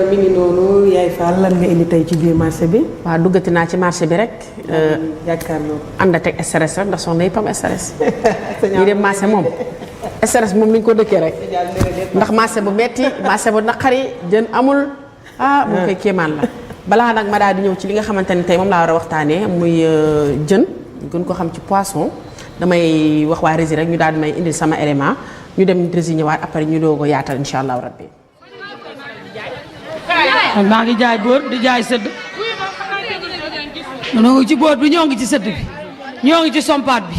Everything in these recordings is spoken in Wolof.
mi ngi noonu Yaay Fall lan nga indi tey ci biir marché bi. waaw duggati naa ci marché bi rek. yaakaar naa ànd ak stress rek ndax soxna yëpp am stress. ñi dem marché moom. stress moom ni ñu ko dëkkee rek. ndax marché bu metti marché bu naqari jën amul mu koy kéemaan la. balaa nag ma daal di ñëw ci li nga xamante ni tey moom laa war a waxtaanee muy jën gën ko xam ci poisson damay wax waa Rési rek ñu daal di may indil sama élément ñu dem Rési ñëwaat après ñu doog a yaatal incha allahu rabbi. maa ngi jaay boor di jaay sëdd ñoo ngi ci boor bi ñoo ngi ci sëdd bi ñoo ngi ci sompaat bi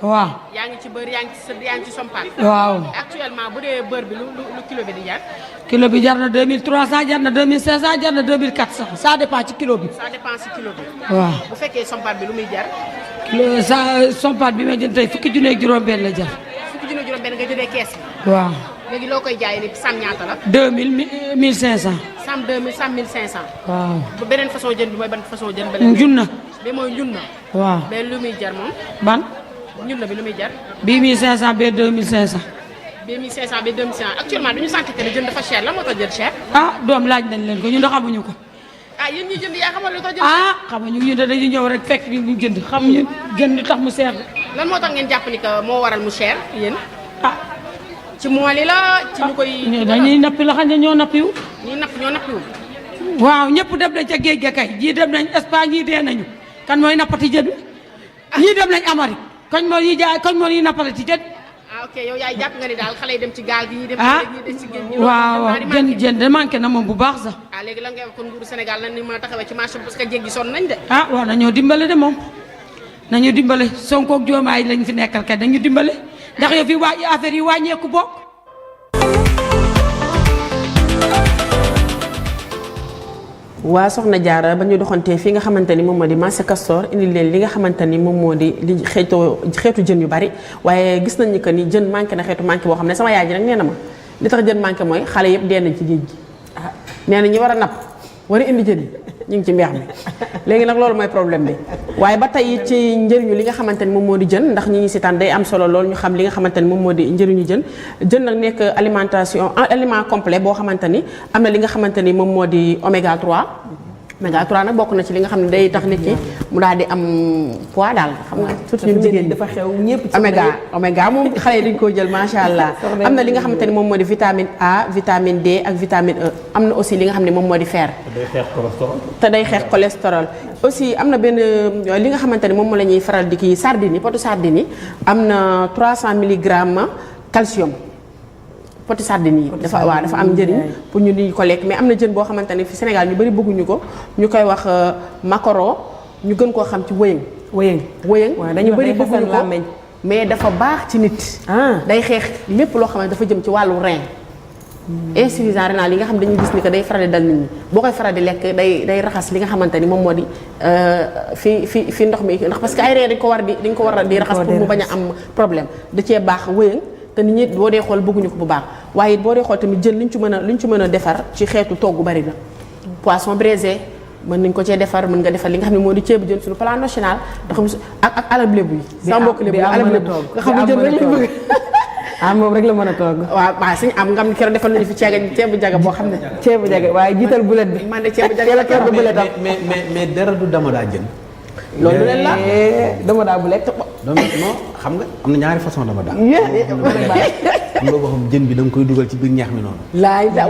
waaw. yaa ngi ci beurre yaa ngi ci sëdd yaa ngi ci sompaat. waaw actuellement bu dee beurre bi lu kilo bi di jar. kilo bi jar na 2300 jar na 2500 jar na 2400 ça dépend ci kilo bi. ça dépend ci kilo bi. waaw bu fekkee sompaat bi lu muy jar. kilo sa sompaat bi ma jënd tey fukki junne ak juróom-benn la jar. fukki junne juróom-benn nga jëndee kees bi. waaw. léegi loo koy jaayee ni sam ñaata la. 2000 1500. sam 2000 sam 1500. waaw. bu beneen façon jën bi mooy ban façon jën. njunna. bi mooy njunna. waaw. mais lu muy jar moom. ban. njunna bi lu muy jar. bii 1500 bee 2500. bii 1500 bii 2500 actuellement dañu sentir que ne jën dafa cher la moo tax jën cher. ah doom laaj nañ leen ko ñun de xamuñu ko. ah yéen ñi jënd yaa xamal lu tax jën. ah xamuñu ñu de dañuy ñëw rek fekk ñu jënd xamuñu jënd li tax mu seer. lan moo tax ngeen jàpp ni que moo waral mu cher yéen. ah. ci mool yi la ci ñu koy. dañuy nappi la xam ne ñoo nappiwu. ñii napp ñoo nappiwu. waaw ñëpp dem nañ ca géej ga kay ñii dem nañ Espagne ñii dee nañu kan mooy nappati jën ñii dem nañ Amérique kañ moo ñuy jaay kañ moo ñuy nappati ci jën. ah ok yow yaay jàpp nga ni daal xale yi dem ci gaal gi ñuy dem. ñuy dem ci géej gi. waaw jën de manqué na moom bu baax sax. ah léegi lan ngay wax kon nguuru Sénégal nan ni mën a taxawee ci marché parce que jéeg gi sonn nañ de. ah waaw nañoo dimbale de moom nañu dimbale Sonko ak Diomaye lañ fi nekkal kay dañu dimbale ndax yow fi affaire yi wàññeeku bokk. waa soxna Diarra ba ñu doxantee fii nga xamante ni moom moo di marché Castor indi leen li nga xamante ni moom moo di li xeetu jën yu bari waaye gis nañ ni que ni jën manqué na xeetu manqué boo xam ne sama yaay ji nag nee na ma li tax jën manqué mooy xale yëpp dee nañ ci géej gi nee na ñi war a napp war a indi jën yi ñu ngi ci mbeex mi léegi nag loolu mooy problème bi waaye ba tey ci njëriñu li nga xamante ni moom moo di jën ndax ñi ngi seetaan day am solo lool ñu xam li nga xamante ni moom moo di njëriñu jën nag nekk alimentation aliment complet boo xamante ni am na li nga xamante ni moom moo di oméga 3 oméga 3 nag bokk na ci li nga xam ne day tax nit ki mu daal di am poids daal xam nga surtout ñun jigéen dafa xew ñëpp ci oméga moom xale yi dañu koo jël macha allah am na li nga xamante ni moom moo di vitamine A vitamine D ak vitamine E am na aussi li nga xam ne moom moo di fer te day xeex cholestérol aussi am na benn li nga xamante ni moom moo la ñuy faral di kii sardine yi potu sardine yi am na 300 milligrammes calcium poti sardine yi dafa am njëriñ pour ñu di ko lekk mais am na jën boo xamante ne fi Sénégal ñu bari bëgguñu ko ñu koy wax maquereau ñu gën koo xam ci wëyëng dañu bari bëgguñu ko mais dafa baax ci nit day xeex lépp loo xam ne dafa jëm ci wàllu rein insuffisance rénale yi nga xam dañuy gis ni que day faral di dal nit ñi boo koy faral di lekk day raxas li nga xamante ni moom moo di fi ndox mi ndax parce que ay rein dañ ko war di raxas pour mu bañ a am problème da cee baax wëyëng te nit ñi boo dee xool bëgguñu ko bu baax waaye boo dee xool tamit jën liñ ci mën a defar ci xeetu togg bari na poisson braisé mën nañ ko cee defar mën nga defar li nga xam ne moo di ceebu jën suñu plan national ndax ak alab lébu yi sa mbokk lébu alab lébu nga xam ne jën rek lañ bëgg moom rek la mën a togg waaw suñu am nga xam ne keroog defal nañu fi ceebu jaga boo xam ne ceebu jaga waaye jiital bulet bi man de ceebu jaga la keroog bulet am mais dara du dama daa jën loolu leen la dama daa bulet non xam nga am na ñaari façon dama daa am na boo xam jën bi da nga koy dugal ci biir ñeex mi noonu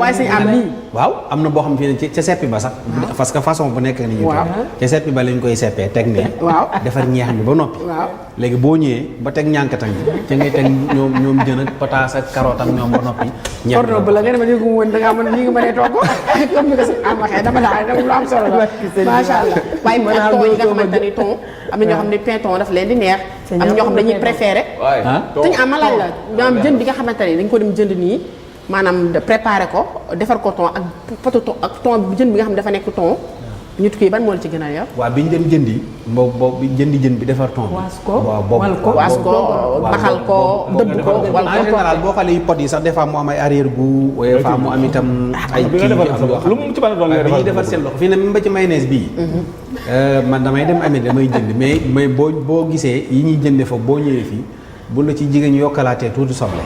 waaye suñu am nii waaw am na boo xam fii ne ca seppi ba sax parce que façon bu nekk ni ñu ca seppi ba lañ koy seppee teg ne defar ñeex mi ba noppi léegi boo ñëwee ba teg ñànkatan gi ca ngay teg ñoom jën ak pataas ak carotte ak ñoom ba noppi ordre bu la nga ne ma dégg mu woon da ngaa mën ñi nga mënee togg comme ni ko suñu am waxee dama daa lu am solo la macha allah waaye mu am ton yi nga xamante ni ton am na ñoo xam ne pinton daf leen di neex am na ñoo xam dañuy préféré te ñu am ma laaj la maanaam jën bi nga xamante ni dañ ko dem jënd nii maanaam préparé ko defar ko ton ak poto ton ak ton jën bi nga xam ne dafa nekk ton ñu tukki ban moo la ci gën a yow waaw bi ñu dem jëndi boobu bi jëndi jën bi defar ton waas ko waas ko baxal ko dëbb ko wal en général boo xoolee pot yi sax des fois mu am ay arrière goût des fois mu am itam ay kii lu mu ci mën a doon nga bi ñuy defar seen loxo fii ne même ba ci mayonnaise bii man damay dem amee damay jënd mais boo gisee yi ñuy jënde foofu boo ñëwee fii bu la ci jigéen ñu yokkalaatee tuuti soble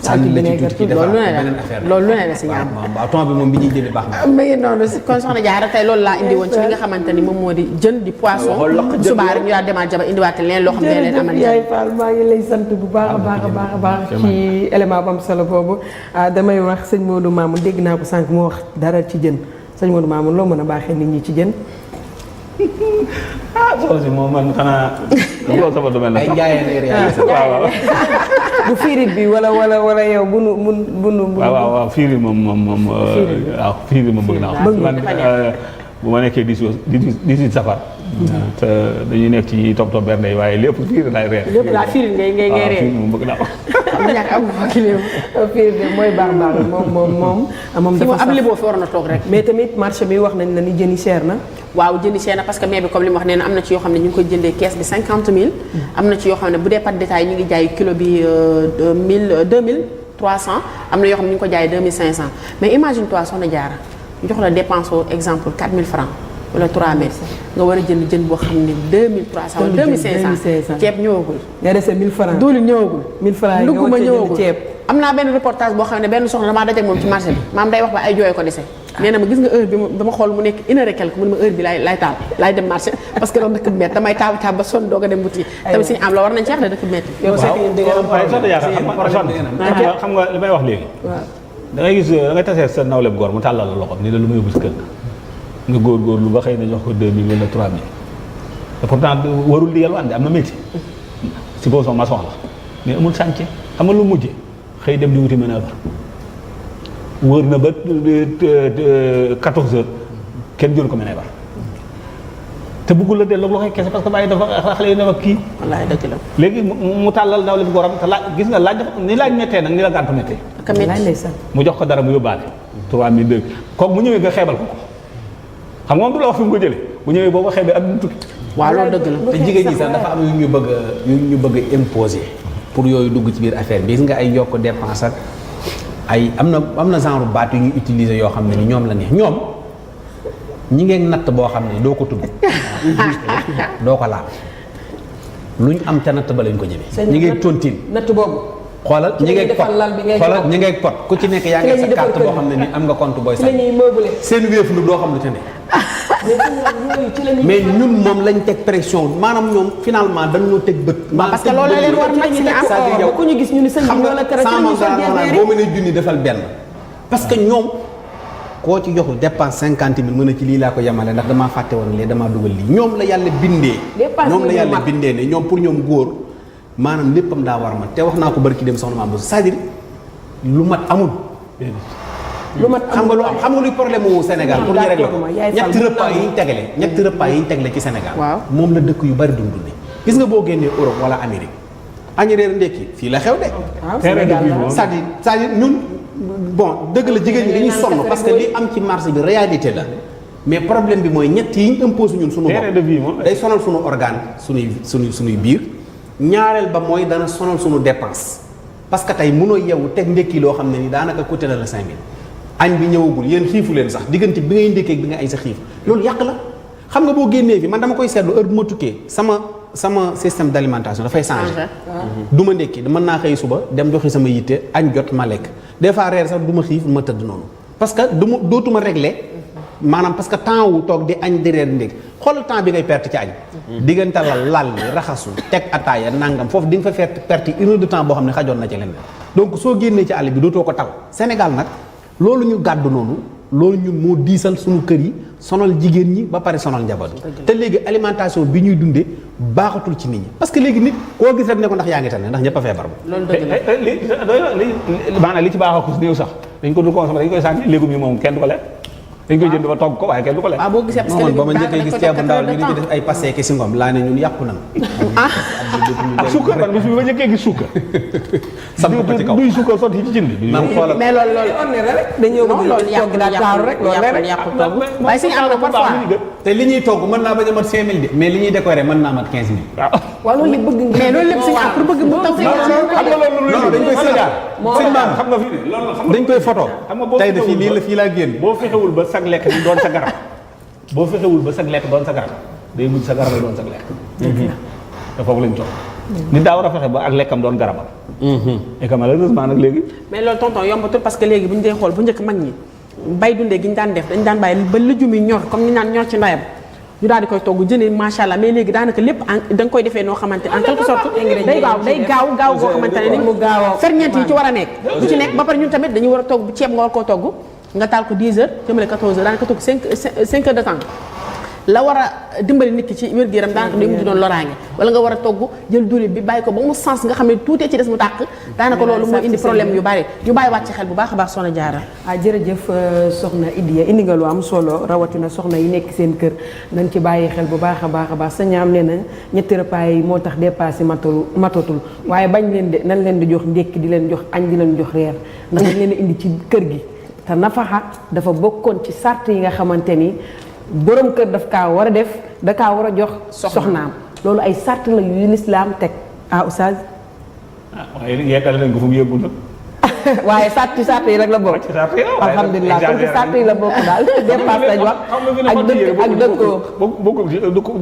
sànni la ci tuuti ci defar loolu beneen affaire loolu lu ne la si ñaam. waaw ton bi moom bi ñuy jëlee baax na. ma ngi noonu kon soxna Diarra tey loolu laa indi woon ci li nga xamante ni moom moo di jën di poisson. subaa rek ñu daal demaat jaba indiwaat leen loo xam ne leen amal yaay Fall maa ngi lay sant bu baax a baax a baax a baax ci élément bu am solo boobu. damay wax sëñ Modou Mamoun dégg naa ko sànq mu wax dara ci jën sëñ Modou Mamoun loo mën a baaxee nit ñi ci jën. soxna si moom man xanaa. loolu sama domaine la. ay njaayeen ay réalisé. waaw bu firit bi wala yow bu nu. waaw fiiri moom. waaw fiiri moom bëgg naa ko. man bu ma nekkee 18 safar. te dañuy nekk ci topp bernde yi waaye lépp fiiri laay reer. lépp daal fiiri ngay reer. fiiri moom bëgg naa ko. firit bi mooy baax moom dafa am li boo fi waroon a toog rek. mais tamit marché bi wax nañ la ni jën yi cher na. waaw jëndi cher na parce que mais bi comme li mu wax nee na am na ci yoo xam ne ñu ngi koy jëndee kees bi 50 000. am na ci yoo xam ne bu dee pâte détail ñu ngi jaay kilo bi 2300 am na yoo xam ne ñu ngi ko jaay 2500 mais imagine toi soxna Diarra ñu jox la dépense au exemple 4000 francs wala 3000 nga war a jënd jën boo xam ne 2300 wala 2500 ceeb ñëwagul. nga dese 1000 francs doolu ñëwagul. 1000 francs yi nga war a jënd ceeb. am naa benn reportage boo xam ne benn soxna damaa dajeek moom ci marché bi maam day wax ba ay jooy ko dese. nee na ma gis nga heure bi dama xool mu nekk 1 heure et quelque mu ne ma heure bi laay taal laay dem marché parce que doon dëkk bi métti damay taal ba sonn doog a dem wuti tamit suñu am la war nañ ci wax ne dëkk bi métti. waaw xam nga li may wax léegi. da ngay gis da ngay tasee sa nawleb góor mu tàllal la loxo ni la lu ma yóbbu si kër nga góorgóorlu ba xëy na jox ko 2000 wala 3000 te pourtant warul di yalwaan de am na métier. supposons maçon la mais amul chantier xam nga lu mujjee xëy dem di wuti manœuvre wóor na ba 14 heures kenn jël ko manœuvre te bëggul la delloo loxoy kese parce que bàyyi dafa xale yi ne fa kii. wallaay dëgg la. léegi mu tàllal ndaw li bu góoram te laaj gis nga laaj ni laaj méttee nag ni la gàntu méttee. ak métti mu jox ko dara mu yóbbaale. 3002 kooku mu ñëwee nga xeebal ko xam nga moom du la wax fi mu ko jëlee bu ñëwee boo ko xeebee ak mu tukki. waaw loolu dëgg la. te jigéen ñi sax dafa am yu ñu bëgg a imposer pour yooyu dugg ci biir affaire bi gis nga ay yokk dépense ak ay am na genre baat yu ñu utiliser yoo xam ne ni ñoom la neex ñoom ñi ngeen natt boo xam ne doo ko tudd doo ko laal lu ñu am ca natt ba lañ ko jëmee. ñi ngeen tontine natt boobu. xoolal ñi ngeen pot xoolal ñi ngeen pot ku ci nekk yaa ngi sa carte boo xam ne ni am nga compte booy sax seen wéef lu doo xam lu ca ne mais ñun moom lañ teg pression maanaam ñoom finalement dañoo teg bët. parce que loolu la leen war nag c'est-à-dire yow ku ñu gis ñu ni sëñ bi ñoo la tere boo mënee junni defal benn parce que ñoom koo ci joxul dépense 50 000 mën a ci lii laa ko yemale ndax damaa fàtte woon lii damaa dugal lii ñoom la yàlla bindee ñoom la yàlla bindee ne ñoom pour ñoom góor maanaam léppam daa war a mat te wax naa ko bari ki dem soxna Mame Bousso c'est-à-dire lu mat amul lu mat xam nga lu am xam nga luy problème wu Sénégal pour ñu régler ko ñetti repas yi ñu tegle ci Sénégal moom la dëkk yu bari dundee gis nga boo génnee Europe wala Amérique añ reer ndekki fii la xew de c'est-à-dire ñun bon dëgg la jigéen ñi dañuy sonn parce que li am ci marché bi réalité la mais problème bi mooy ñett yi ñu impose ñun suñu bopp day sonal suñu organe suñuy biir ñaareel ba mooy dana sonal suñu dépense parce que tey mënoo yeewu teg ndekki loo xam ne ni daanaka coûté na la 5000 añ bi ñëwagul yéen xiifu leen sax diggante bi ngay ndékkee bi nga ay sa xiif loolu yàq la xam nga boo génnee fi man dama koy seetlu heure bu ma tukkee sama système d'alimentation dafay changer du ma ndékki mën naa xëy suba dem joxe sama yitte añ jot ma lekk des fois reer sax du ma xiif ma tëdd noonu parce que dootuma régler maanaam parce que temps wu toog di añ di reer ndékki xoolal temps bi ngay perte ci añ diggante lal raxasu teg ataaya nangam foofu di nga fa perte 1 heure de temps boo xam ne xajoon na ci leneen donc soo génnee ci àll bi dootoo ko tal Sénégal nag loolu ñu gàddu noonu loolu ñun moo diisal suñu kër yi sonal jigéen ñi ba pare sonal njaboot te léegi alimentation bi ñuy dundee baaxatul ci nit ñi parce que léegi nit koo gis rek ne ko ndax yaa ngi tane ndax ñëpp a feebar maanaam li ci baax a kus néew sax dañ ko dul consommer dañ koy sànni légumes yi moom kenn du ko lekk dañ koy jënd ba togg ko waaye kenn du ko lekk. waaw boo gisee parce que ba ma njëkkee gis ceebu ndaw li ñu ci def ay passé ki si ngom laa ne ñun yàqu na ak suukar man bis bi ba njëkkee gis suukar sam ko ci kaw duy suukar sotti ci cin bi mais loolu dañoo bëgg yàqu daa taaru rek loolu rek yàqu togg waaye suñu am na parfois te li ñuy togg mën naa bañ a mat 5000 de mais li ñuy décorer mën naa mat 15000 waaw loolu li bëgg mais loolu lépp suñu am pour bëgg mu taw xam nga loolu dañ koy Sénégal sëñ maam xam nga fii loolu dañ koy photo tey de fii lii la fii laa génn boo fexewul ba sag lekk ni doon sa garab boo fexewul ba sag lekk doon sa garab day mujj sa garab doon sag lekk te foofu lañ toog nit daa war a fexe ba ak lekkam doon garabam. et que malheureusement nag léegi. mais loolu tonton yombatul parce que léegi bu ñu dee xool bu njëkk mag ñi bay dundee gi ñu daan def dañu daan bàyyi ba lëjum yi ñor comme ni naan ñor ci ndayam ñu daal di koy togg jënee macha allah mais léegi daanaka lépp da nga koy defee noo xamante en quelque sorte day gaaw boo xamante ne ni ferñeent yi ci war a nekk du ci nekk ba pare ñun tamit dañu war a togg bu ceeb nga war koo togg nga taal ko 10 heures jëmale 14 heures daanaka togg 5 heures de temps la war a dimbali nit ki ci wér-gu-yaram daanaka day mujj doon loraange wala nga war a togg jël diwlin bi bàyyi ko ba mu sens nga xam ne tuutee ci des mu tàkk daanaka loolu mooy indi problème yu bari ñu bàyyi wàcc xel bu baax a baax soxna Jaara jërëjëf soxna Idiya indi nga lu am solo rawatina soxna yi nekk seen kër nañ ci bàyyi xel bu baax a baax sa ñaam nee na ñetti repas yi moo tax dépassé matatul waaye bañ leen de nañ leen di jox ndékki di leen jox añ di leen jox reer ndax dañ leen indi ci kër gi te nafaxa dafa bokkoon ci sart yi nga xamante ni borom kër daf kaa war a def da kaa war a jox soxnaam loolu ay sart la yu lislaam teg oustaz waaye yeggale nañ ko fu mu yëggul nag. waaye sart yi rek la bokk. alhamdulilah comme que sart yi la bokk daal dépasse lañ wax ak dëkkoo.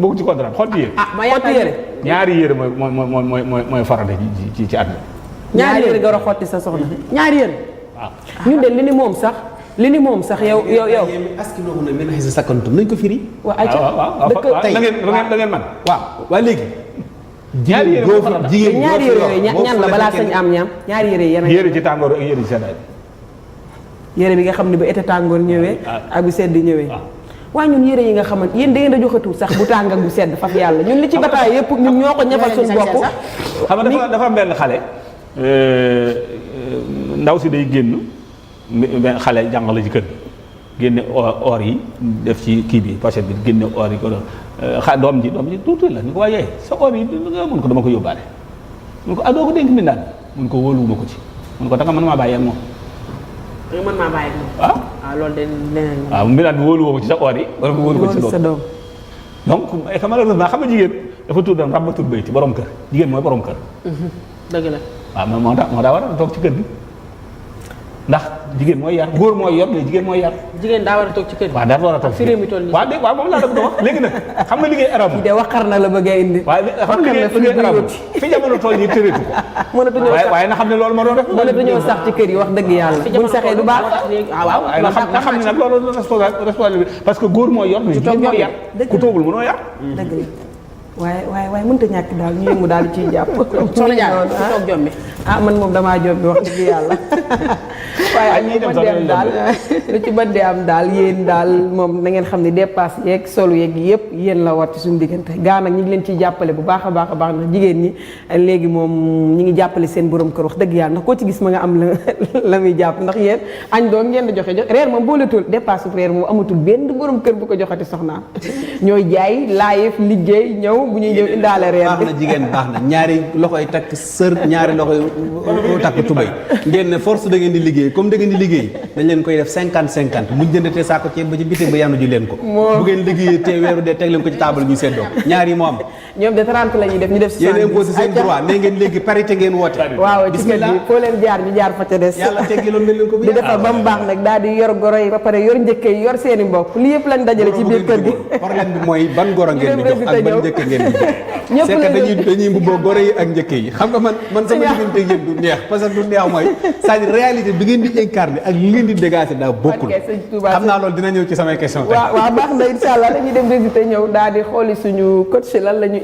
bokk ci contrat xotti yére. xotti yére. ñaari yére mooy farata ci at mi. ñaari yére nga war a xotti sa soxna. ñaari yére. waaw ñun de li ni moom sax yow. askiloo mun a mel na si sakkantum nañ ko firi. waaw ayca waaw da ngeen man waaw léegi. ñaari yére ñaari yére yooyu ñan la balaa sañ am ñaam ñaari yére yi yére ci tàngoor ak yére ci seddaay. yére bi nga xam ne ba été tàngoor ñëwee. ak bu sedd ñëwee. waaye ñun yére yi nga xamante yéen da ngeen a joxatul sax bu tàng ak bu sedd faf yàlla ñun li ci bataay yëpp ñun ñoo ko ñafal suñu bopp. xam nga dafa am benn xale. ndaw si day génn benn xale jàng la ci kër génne or yi def ci kii bi pochette bi génne or yi ko doom ji tuuti la ni ko waaye sa or yi nga mun ko dama ko yóbbaale mun ko doo ko dénk mbindaan mun ko wóoluwuma ko ci mun ko da nga mën maa bàyyi ak moom da nga mën maa bàyyi ak moom waaw loolu de leneen waaw mbindaan bi wóoluwuma ko ci sa or yi wala nga wóolu ko ci sa doom donc malheureusement xam nga jigéen dafa tudd dam rabbatul bayti borom kër jigéen mooy borom kër dëgg la waaw moo daa war a toog ci kër gi ndax jigéen mooy yar góor mooy yor mais jigéen mooy yar. jigéen daa war a toog ci kër gi. waaw daa war a toog ci kër gi waaw moom laa doon wax léegi nag xam nga liggéey arab de waxar na la bëgg a indi. waaw xam nga liggéey arab fi jamono tool yi tëreetu ko. mënatuñoo sax waaye na xam ne loolu ma doon def. mënatuñoo sax ci kër yi wax dëgg yàlla. buñ saxee du baax. waaw nga xam ne nag loolu responsabilité parce que góor mooy yor mais jigéen mooy yar. ku toogul mënoo yar. dëgg la waaye mënut a ñàkk daal ñu yëngu daal ciy jàpp. soxna Diarra ku toog jombi. man moom damaa jombi wax dëgg yàlla. waaye lu ci mën di am daal yéen daal moom na ngeen xam ne dépasse yeeg solu yeeg yëpp yéen la war ci suñu diggante gaa nag ñu ngi leen ciy jàppale bu baax a baax ndax jigéen ñi léegi moom ñi ngi jàppale seen borom kër wax dëgg yàlla ndax koo ci gis ma nga am la muy jàpp ndax yéen añ doon ngeen di joxe reer moom booletul dépasse reer moom amatul benn borom kër bu ko joxati soxnaam ñooy jaay laayef liggéey ñëw bu ñuy ñëw indaale reer baax na jigéen baax na ñaari loxoy takk sër ñaari loxoy takk tubay ngeen ne force da ngeen di liggéey comme da ngeen di liggéey dañ leen koy def 50-50 muñ jëndatee saako ceeb ba ci bitig ba yanu ji leen ko bu ngeen liggéeyee te weeru dee teg leen ko ci table ñu seddoo ñaar yi moo am ñoom de 30 la ñuy def ñu def 70 yéen imposé seen droit ne ngeen léegi parité ngeen woote waaw ci kër gi foo leen jaar ñu jaar fa ca des yàlla teggiloon na leen ko di defar ba mu baax nag daal di yor goro yi ba pare yor njëkke yi yor seeni mbokk li yëpp lañ dajale ci biir kër gi problème bi mooy ban goro ngeen di jox ak ban njëkke ngeen di jox c'est que dañuy mbubboo goro yi ak njëkke yi xam nga man sama diggante yéen du neex parce que du neex mooy c'est-à-dire réalité bi ngeen di incarner ak li ngeen di dégager daa bokkul xam naa loolu dina ñëw ci samay question waaw baax na incha allah dañuy dem résultat ñëw daal di xooli suñu coach lan la ñu